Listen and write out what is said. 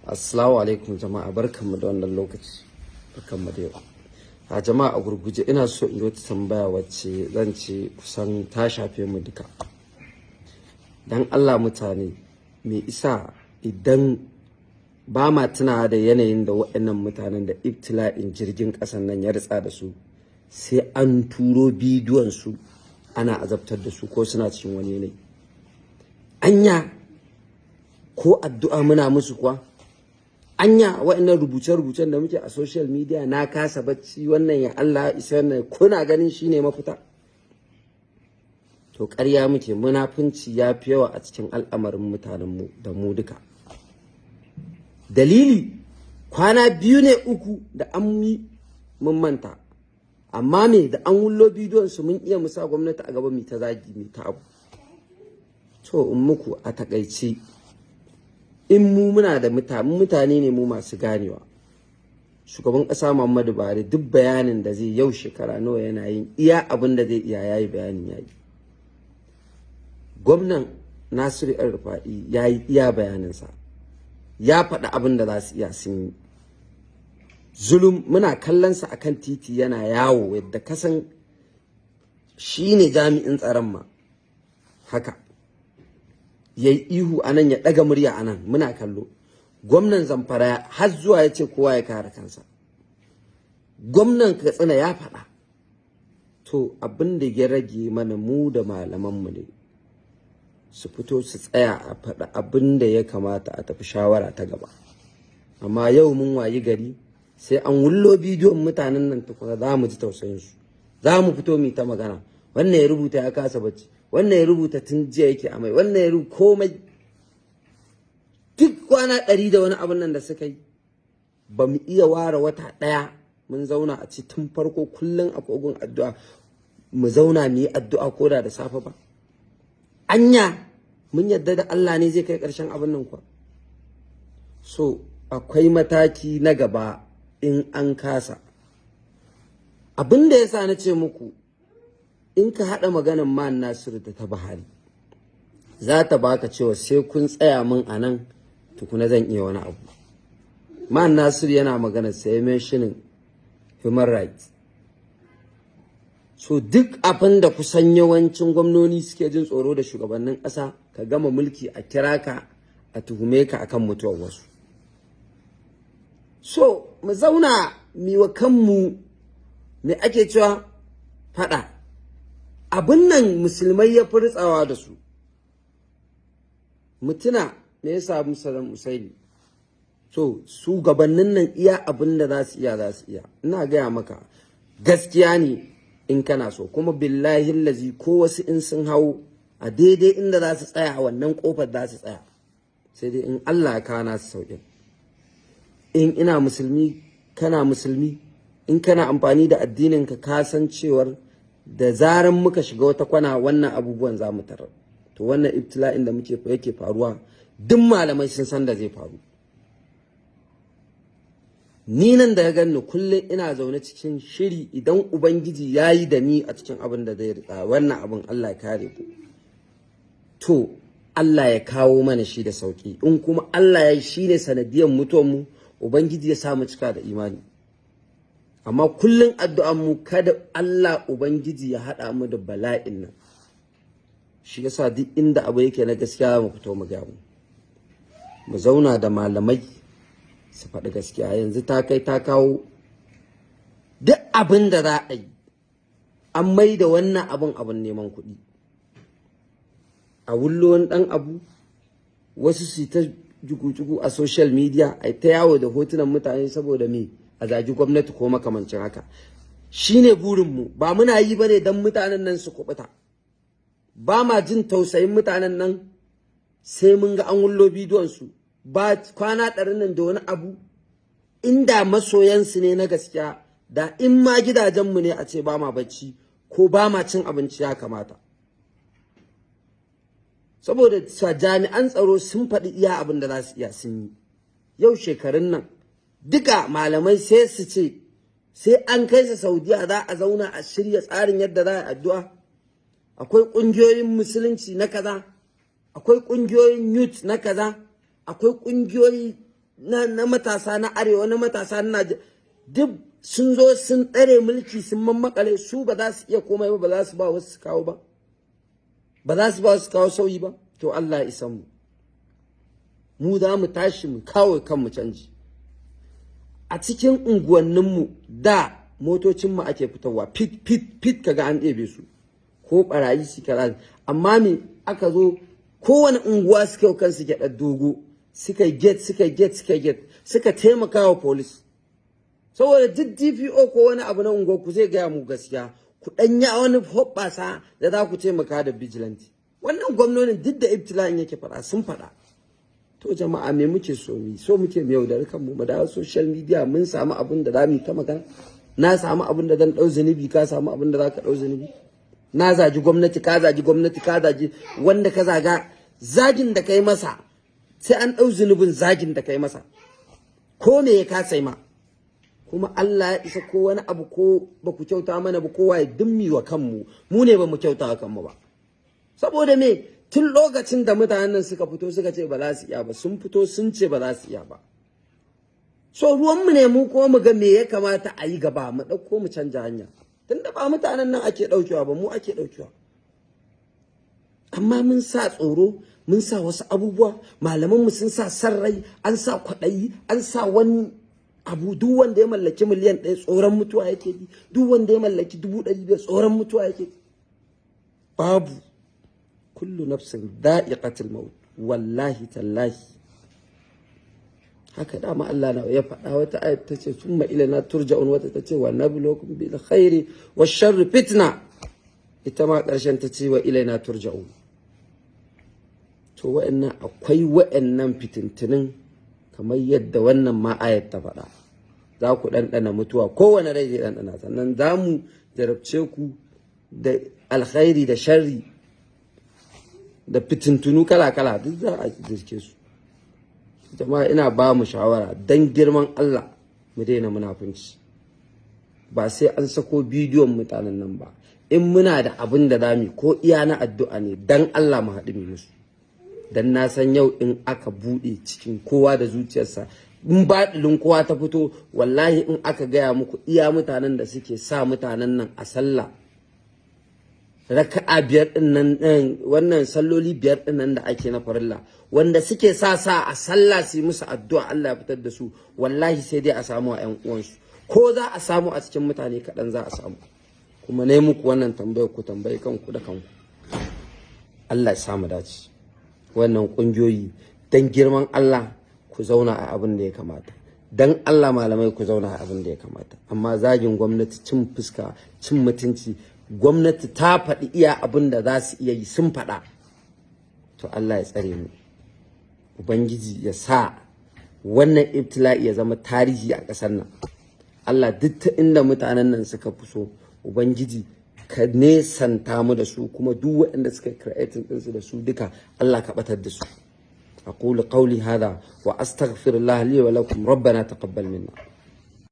Assalamu alaikum jama'a, barkanmu da wannan lokaci, barkanmu da yau. A jama'a, a gurguje ina so in yi wata tambaya wacce zan ce kusan ta shafe mu duka. Dan Allah mutane, me isa idan ba ma tunawa da yanayin da waɗannan mutanen da ibtila'in jirgin ƙasan nan ya ritsa da su, sai an turo bidiyon su ana azabtar da su ko suna cikin wani yanayi? Anya ko addu'a muna musu kuwa? Anya waɗannan rubuce-rubucen da muke a social media, na kasa bacci, wannan ya Allah isa, wannan, kuna ganin shine mafita? To ƙarya muke. Munafunci ya fi yawa a cikin al'amarin mutanenmu da mu duka. Dalili, kwana 2 ne 3 da an yi mun manta, amma me da an wullo bidiyon su mun iya musa gwamnati a gaba, mu ta zagi, mu ta abu. To in muku a takaice, in mu muna da mutane ne mu masu ganewa. Shugaban ƙasa Muhammadu Buhari, duk bayanin da zai yau shekara nawa yana yin, iya abin da zai iya yayi, bayanin yayi. Gwamnan Nasiru El Rufa'i yayi iya bayaninsa, ya faɗi abin da za su iya, sun yi. Zulum muna kallon sa akan titi yana yawo yadda kasan shine jami'in tsaron ma, haka yayi ihu anan, ya ɗaga murya anan, muna kallo. Gwamnan Zamfara har zuwa ya ce kowa ya kare kansa. Gwamnan Katsina ya faɗa. To abin da ya rage mana mu da malamanmu ne su fito su tsaya a faɗa abin da ya kamata, a tafi shawara ta gaba. Amma yau mun wayi gari sai an wullo bidiyon mutanen nan tukuna za mu ji tausayinsu, za mu fito mu ta magana. Wannan ya rubuta ya kasa bacci, wannan ya rubuta tun jiya yake amai, wannan ya rubuta komai. Duk kwana 100 da wani abun nan da suka yi, ba mu iya ware wata ɗaya mun zauna a ci tun farko kullum a kogon addu'a, mu zauna mu yi addu'a koda da safe ba. Anya mun yadda da Allah ne zai kai ƙarshen abin nan kuwa? So akwai mataki na gaba in an kasa. Abin da yasa na ce muku, in ka haɗa maganan Man Nasiru da ta Buhari, za ta baka cewa sai kun tsaya min a nan tukuna zan iya wani abu. Man Nasiru yana magana sai mentioning human rights. So duk abin da kusan yawancin gwamnoni suke jin tsoro da shugabannin ƙasa, ka gama mulki a kira ka a tuhume ka akan mutuwar wasu. So mu zauna mi wa kanmu, me ake cewa, faɗa. Abin nan musulmai ya fi ritsawa da su. Mutuna me ya samu Saddam Hussein? So su gabannin nan iya abin da za su iya, za su iya. Ina gaya maka gaskiya ne in kana so. Kuma billahi lazi, ko wasu in sun hau a daidai inda za su tsaya, a wannan kofar za su tsaya, sai dai in Allah ya kawo nasu sauƙin. In ina musulmi, kana musulmi, in kana amfani da addinin ka, ka san cewar da zaran muka shiga wata kwana, wannan abubuwan za mu tarar. To wannan ibtila'in da muke yake faruwa, duk malamai sun san da zai faru. Ni nan da ya ganni kullum ina zaune cikin shiri, idan Ubangiji ya yi da ni a cikin abin da zai ritsa wannan abin, Allah ya kare ku, to Allah ya kawo mana shi da sauki. In kuma Allah ya yi shi ne sanadiyar mutuwanmu, Ubangiji ya sa mu cika da imani. Amma kullum addu'an mu, kada Allah Ubangiji ya haɗa mu da bala'in nan. Shi yasa duk inda abu yake na gaskiya mu fito mu ga mu zauna da malamai su faɗi gaskiya. Yanzu ta kai ta kawo, duk abin da za a yi an mai da wannan abin abin neman kuɗi. A wullo wani ɗan abu, wasu su ta jugu-jugu a social media, a ta yawo da hotunan mutane saboda me? A zagi gwamnati ko makamancin haka. Shine burinmu. Ba muna yi bane don mutanen nan su kubuta. Ba ma jin tausayin mutanen nan sai mun ga an wullo bidiyon su. Ba kwana 100 nan da wani abu, inda masoyansu ne na gaskiya, da in ma gidajenmu ne a ce ba ma bacci ko ba ma cin abinci ya kamata. Saboda jami'an tsaro sun faɗi iya abin da za su iya, sun yi. Yau shekarun nan duka malamai sai su ce sai an kai su Saudiya za a zauna a shirya tsarin yadda za a addu'a. Akwai ƙungiyoyin musulunci na kaza, akwai ƙungiyoyin youth na kaza, akwai ƙungiyoyi na matasa na arewa, na matasa na duk sun zo sun tsare mulki, sun mammakale su, ba za su iya komai ba, ba za su ba wasu su kawo ba, ba za su ba wasu kawo sauyi ba. To Allah ya isa mu, mu za mu tashi mu kawo kanmu canji. A cikin unguwanninmu da motocinmu ake fitarwa fit fit fit, kaga an ɗebe su ko barayi su kaza. Amma me aka zo? Kowane unguwa suka yi kansu gyaɗar dogo, suka get, suka get, suka get, suka taimaka wa police. Saboda duk DPO ko wani abu na unguwar ku zai gaya mu gaskiya, ku ɗanya wani hoɓɓasa da za ku taimaka da vigilante. Wannan gwamnonin duk da ibtila'in yake faɗa sun faɗa. To jama'a, me muke so mu so? Muke mu yaudari kanmu, mu dawo social media, mun samu abin da za mu yi ta magana. Na samu abin da zan ɗau zunubi, ka samu abin da za ka ɗau zunubi. Na zagi gwamnati, ka zagi gwamnati, ka zagi wanda ka zaga, zagin da kai masa sai an ɗau zunubin zagin da kai masa, ko me ya kasa ma. Kuma Allah ya isa ko wani abu ko ba ku kyauta mana ba, kowa ya dimmi wa kanmu, mu ne ba mu kyauta wa kanmu ba. Saboda me? Tun lokacin da mutanen nan suka fito suka ce ba za su iya ba, sun fito sun ce ba za su iya ba. So ruwanmu ne mu kuma mu ga me ya kamata a yi gaba, mu ɗauko mu canja hanya, tunda ba mutanen nan ake ɗaukewa ba, mu ake ɗaukewa. Amma mun sa tsoro, mun sa wasu abubuwa, malamanmu sun sa san rai, an sa kwaɗayi, an sa wani abu. Duk wanda ya mallaki miliyan 1 tsoron mutuwa yake ji, duk wanda ya mallaki 500,000 tsoron mutuwa yake ji. Babu, kullu nafsin da'iqatul maut. Wallahi tallahi haka dama Allah na ya faɗa. Wata ayat ta ce summa ilaina turja'un, wata ta ce wa nabluwakum bil khairi wash sharri fitna, ita ma ƙarshen ta ce wa ilaina turja'un. To wa'annan akwai wa'annan fitintinin, kamar yadda wannan ma ayat ta faɗa, za ku ɗanɗana mutuwa, kowane rai zai ɗanɗana. Sannan za mu jarabce ku da alkhairi da sharri da fitintunu kala-kala, duk za a jirke su. Jama'a, ina ba mu shawara don girman Allah mu daina munafunci. Ba sai an sako bidiyon mutanen nan ba. In muna da abin da zamu ko iya na addu'a ne, dan Allah mu haɗu mu musu. Dan na san yau in aka buɗe cikin kowa da zuciyarsa, in baɗilin kowa ta fito, wallahi in aka gaya muku iya mutanen da suke sa mutanen nan a sallah raka'a 5 din nan, wannan salloli 5 din nan da ake na farilla, wanda suke sa a sallah su yi musu addu'a Allah ya fitar da su, wallahi sai dai a samu a ƴan uwansu, ko za a samu a cikin mutane kaɗan za a samu. Kuma na yi muku wannan tambayar, ku tambayi kanku da kanku. Allah ya samu dace. Wannan ƙungiyoyi, dan girman Allah ku zauna a abin da ya kamata. Dan Allah malamai ku zauna a abin da ya kamata. Amma zagin gwamnati, cin fuska, cin mutunci, gwamnati ta faɗi iya abin da za su iya yi, sun faɗa. To Allah ya tsare mu, Ubangiji ya sa wannan ibtila'i ya zama tarihi a ƙasar nan. Allah, duk ta inda mutanen nan suka fi so, Ubangiji ka nesanta mu da su, kuma duk waɗanda suka creating ɗinsu da su duka, Allah ka ɓatar da su. أقول قولي هذا وأستغفر الله لي ولكم. ربنا تقبل منا.